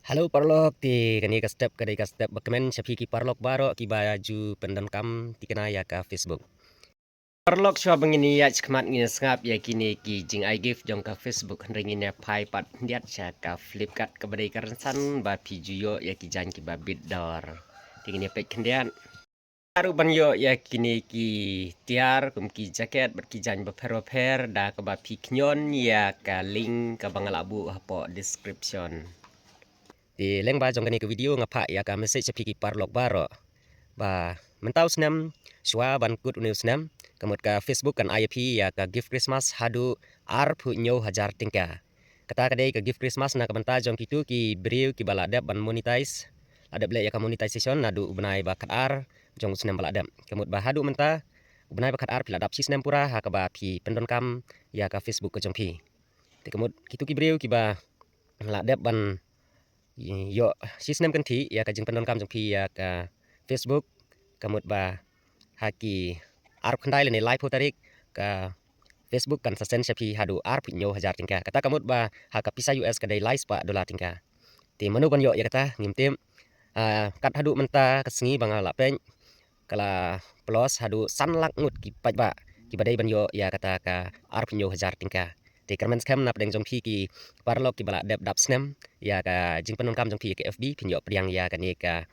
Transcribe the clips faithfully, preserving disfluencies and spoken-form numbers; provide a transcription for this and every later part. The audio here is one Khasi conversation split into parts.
Hello paralok, te kane ka step ka dei ka step ba kmen sha phi ki paralok baroh kiba ju pyndonkam thikna ïa ka Facebook. Paralok, shuwa ba ngin ïaid shakhmat ngin sngap ïa kine ki jingai gift jong ka Facebook, hynrei ngin ïa phai pat khyndiat sha ka Flipkart kaba dei ka rynsan ba phi ju ïoh ïa ki jaiñ kiba bit dor. Te ngin ïa peit khyndiat. Ruh ban ïoh ïa kine ki tiar kum ki jacket bad ki jaiñ bapher bapher da kaba phi khñiot ïa ka link kaba nga la buh hapoh description. Te lyngba jong kane ka video nga phah ïa ka message sha phi ki paralok baroh ba mynta u snem, shuwa ban kut une u snem, ka mut ka Facebook kan ai ïa phi ïa ka gift Christmas haduh arphew hynñiew hajar tyngka. Kata ka dei ka gift Christmas na ka bynta jong kito ki briew kiba la dep ban monetize, la dep leh ïa ka monetization naduh u bnai ba khatar jong u snem ba la dep. Ka mut ba haduh mynta, u bnai ba khatar phi la dap shi snem pura ha kaba phi pyndonkam ïa ka Facebook ka jong phi. Te ka mut kito ki briew kiba la dep ban ïoh shi snem kynthih ïa ka jingpyndonkam jong phi ïa ka Facebook, ka mut ba ha ki arphew khyndai lane laiphew tarik ka Facebook kan sa send sha phi haduh arphew hynñiew hajar tyngka. Kata ka mut ba ha ka pisa U S ka dei lai spah dollar tyngka. Te mano ban ïoh ïa kata ngim tip. Ah, kat haduh mynta ka sngi ba nga la peit, ka la plus haduh san lak ngut ki paidbah kiba dei ban ïoh ïa kata ka arphew hynñiew hajar tyngka. Te kyrmen skhem na pdeng jong phi ki paralok kiba la dep dap snem ïa ka jingpyndonkam jong phi ïa ka F B, phin ïoh pdiang ïa kane ka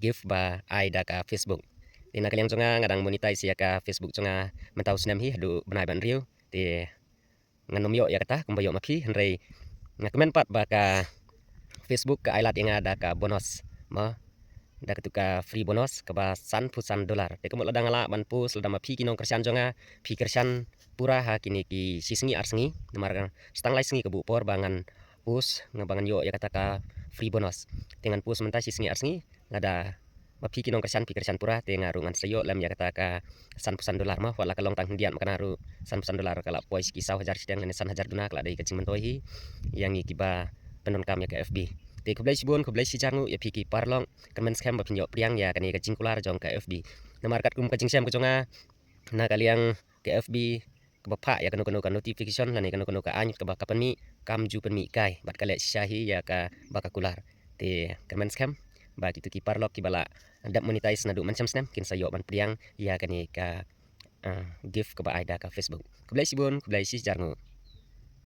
gift ba ai da ka Facebook. Te na ka liang jong nga, nga dang monetize ïa ka Facebook jong nga mynta u snem hi haduh bnai ba hynriew. Te ngan ym ïoh ïa kata kumba ïoh ma phi, hynrei nga kmen pat ba ka Facebook ka ai lad ïa nga da ka bonus, ma, da katu ka free bonus kaba sanphew san dollar. Te ka mut lada nga lah ban post, lada ma phi ki nongkyrshan jong nga phi kyrshan pura ha kine ki shi sngi ar sngi, namar ka stang lai sngi ka buh por ba ngan post, nga ba ngan ïoh ïa kata ka free bonus. Te ngan post mynta shi sngi ar sngi, lada ma phi ki nongkyrshan phi kyrshan pura, te nga ruh ngan sa ïoh lem ïa kata ka sanphew san dollar, ma, wat la ka long tang khyndiat ma, kane ruh sanphew san dollar ka la poi sha ki saw hajar shiteng lane san hajar duna, ka la dei ka jingmyntoi hi ïa ngi kiba pyndonkam ïa ka F B. Te khublei shibun, khublei shihajar nguh ïa phi ki paralok, kyrmen skhem ba phin ïoh pdiang ïa kane ka jingkular jong ka F B. Namar katkum ka jingshem ka jong nga, na ka liang ka F B kaba phah ïa kano kano ka notification lane kano kano ka aiñ kaba ka pynmih, kam ju pynmih kai bad ka leh shisha hi ïa kaba ka kular. Te kyrmen skhem ba kito ki paralok kiba la dep monetize naduh mynshem snem kin sa ïoh ban pdiang ïa kane ka, ah, gift kaba ai da ka Facebook. Khublei shibun, khublei shihajar nguh.